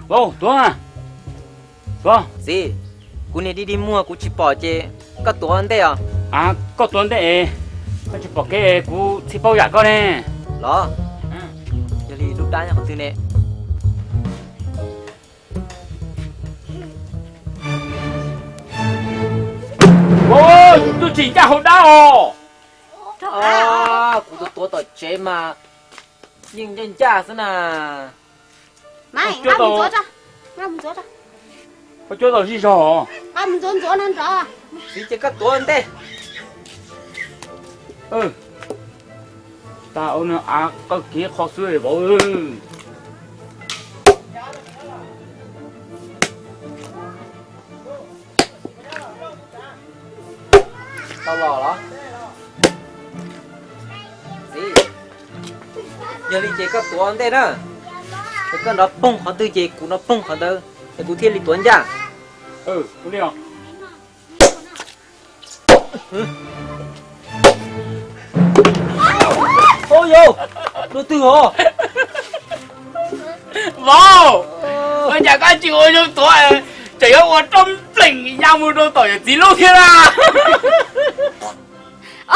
Vauv, tuav, tuav. Txiv, kuv niag dig dig muag kuv tsis pom ces koj tuav ntej os. A, koj tuav ntej es koj tsis pom kev, kuv txhij paub yam koj ne. Los, yog li lub dab nyob qhov twg ne? Twb tsis ncaj hauv dab os. Kuv tuav tuav tom tsev mas yeej ncaj ncaj xwb na. Koj cuab tau zij zog. Txiv, ces koj tuav ntej. Tas ua no av qawj kiv qho xwb vauv. Tau los los. Txiv, yog li ces koj tuav ntej na. Es koj nrov poog qhov twg ces kuv nrov poog qhov ntawd, es kuv thiaj li tuav ncaj. Ub yau, dua twg os? Vauv, ua cas koj tsis ua zoo tuav, tseem yuav ua roj npleem ya mus rau tom yawm txiv lub thiab na?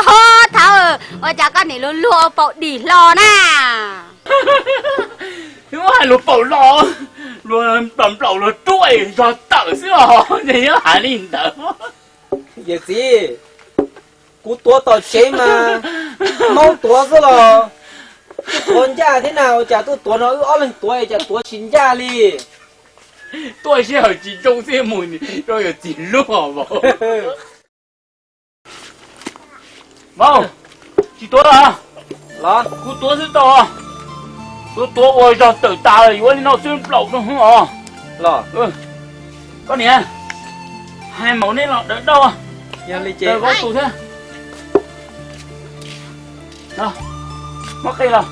Ob thaum, ua cas koj nim luag luag ua paum dim hlo na? Twb muab hais luag paum los, luag nplaum nplaum luag ruaj zog tawm xwb os, ces yuav hais li ntawd. Yawm txiv, kuv tuav tom tsev mas maub tuav xwb los, tuav ncaj thiab na, ua cas tuaj tuav no wb ob leeg tuav cas tuav tsis ncaj li. Tuaj sij hawm tsis zoo xwb mus rau yawm txiv lub vauv. Vauv, tsis tuav los? Kuv tuav xwb tau. Tuav tuav ua zog tawm tas lawm yuav li no xwb nplaum no os. Koj niam, hais maum nej los daws dawj, daws vauv tus thiab. Muab qe los.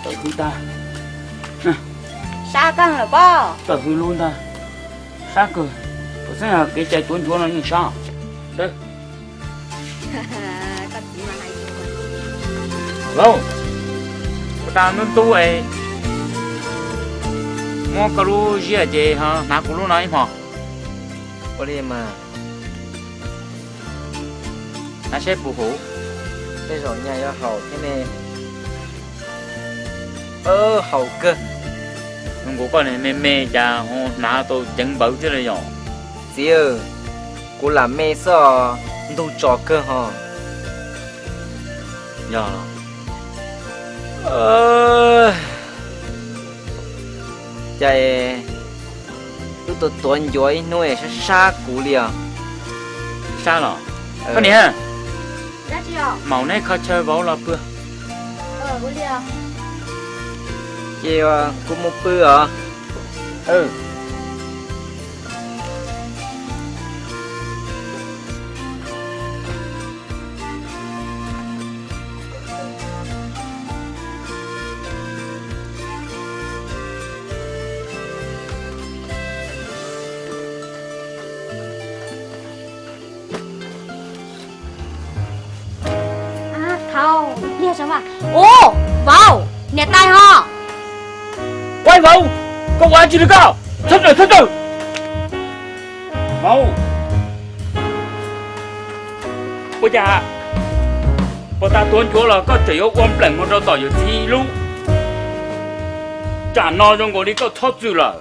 Tawm hws tas. Sab kawg lawm pob. Tawm hws lub ntag. Sab kawg. Kuv xav kev cai tuav ncuav no yeej sab. Lauj, ua tas ntub ntub es muab koj lub ziaj ces hnav kuv lub no ib hmos. Ua li mas. Hnav saib puas haum. Tej zaum nyaj yuav haum thiab ne. Haum kawg. Zoo nkaus koj me me cas ho hnav tau ceev npaum thiab li yom? Txiv, kuv lam me xwb os, ntug tso kawg ho. Yog los. Cas wb tuav tuav ncuav ib hnub es sab sab kuv li os. Sab los? Koj niam, maum neb kho chaw vauv los pw. Ces kuv mus pw os. Ua, vauv, niam tais ho. Ua vauv, koj ua dab tsi li koj? Txhob tawm, txhob tawm. Vauv, ua cas puas tas tuav ncuav los koj tseem yuav ua npleem mus rau tom yawm txiv lub? Tsam no zoo nkaus li koj txhob txwm lawm.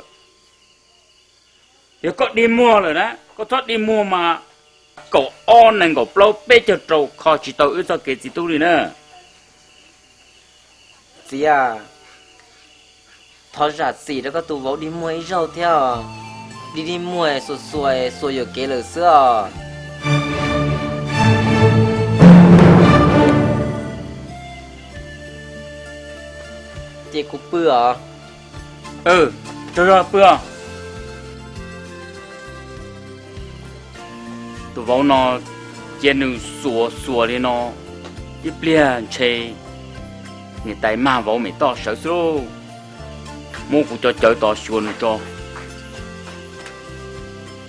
Yog koj dig muag lawm na, koj txhob dig muag mas kaum ob nees nkaum plaub peb caug rau kho tsis tau wb txoj kev txiv tub li na. Txiv a, thov zam txim rau koj tus vauv dig muag ib zaug thiab os. Dig dig muag xuas xuas xuas yuam kev lawm xwb os. Ces kuv pw os. Tsaug zog, pw os. Tus vauv no cia nws xuas xuas li no ib pliag ntshe niam tais mag vauv mem toj sawv xwb lauj. Muab kuv cov cawv tod xyuas nws tso.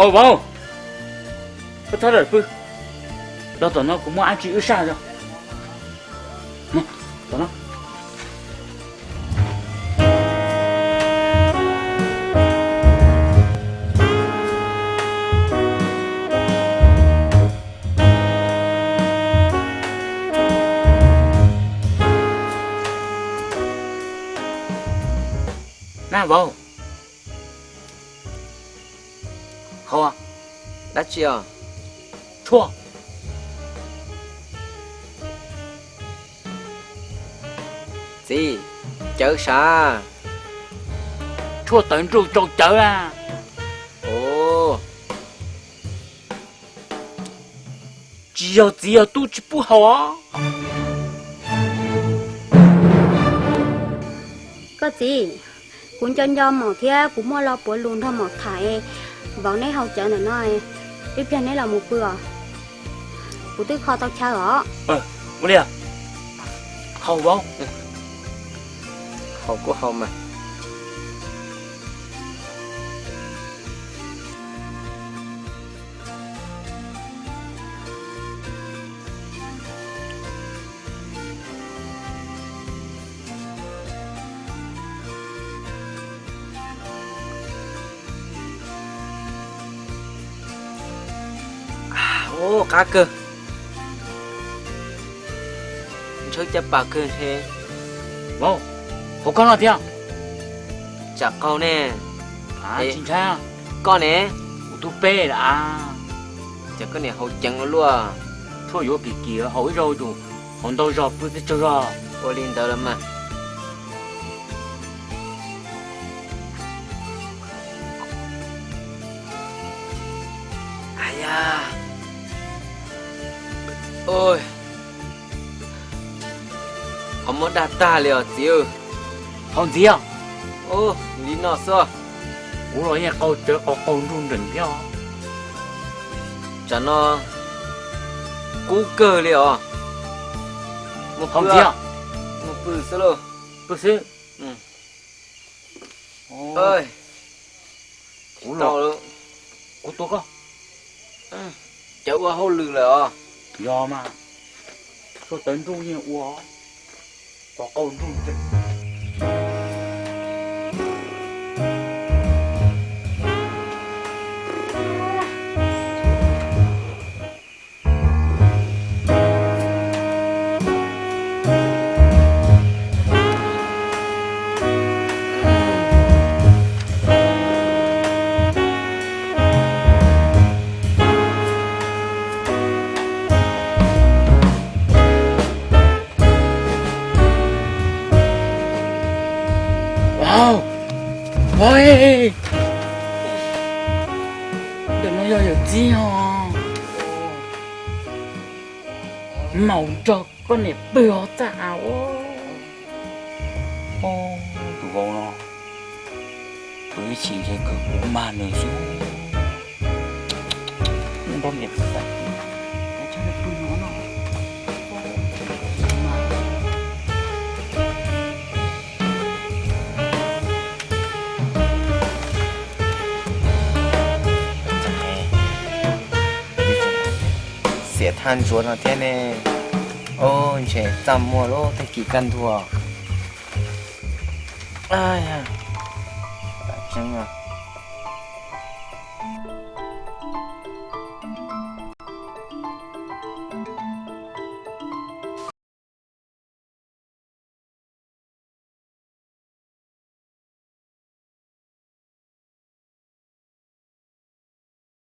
Au vauv, koj txhob tawm pw, los tom no kuv muab dab tsi wb saj os. Tom no. Vauv, haus dab tsi os? Tshuaj. Txiv, cawv sav? Tshuaj tawv nruj rau cawv a. Ua, tsis yog txiv yog tub tsis pub haus os. Koj txiv, kuv nco nco maum thiab kuv muaj lo puav lus nrog maum tham, vauv neb haus cawv ntawm no, ib pliag neb los mus pw os. Kuv twb kho tau chaw os. Ua li, haus vauv. Haus kuj haus mas. Ua, qab kawg. Ntshawb caj pas kawg ntshe. Vauv, haus koj no thiab. Tsam qaug ne. Tsis ntshai. Koj ne? Kuv tus peb lawm a. Ces koj niam haus ceev ua luaj. Tshuaj yuav kim kim haus ib zaug tus, haus ntau zog pw teb tsaug zog. Ua li ntawd los mas. Ua, qhov muag dag tag li os txiv. Haus ntxiv. Ua li no xwb. Kuv los yeej qau cawv qau qaug nruj nreem thiab. Tsam no kub kawg li os. Haus ntxiv. Mus pw xwb lauj. Pw xwb. Kuv los, kuv tua koj. Cawv ua hauj lwm lawm os. Yog mas, tshuaj tawv nruj yeej ua, qau qaug nruj nreem. Ntawm no yog yawm txiv os. Maum nrog koj niam pw hauv txaj av ua. Tus vauv no, pw ib chim ntshe kawg kuv mag nws xwb. Nrog niam pw tag kis. Xiam thaj ntsuav no thiab ne. Ntshe txaj muag lub tag kis kaj ntug. Tseeb,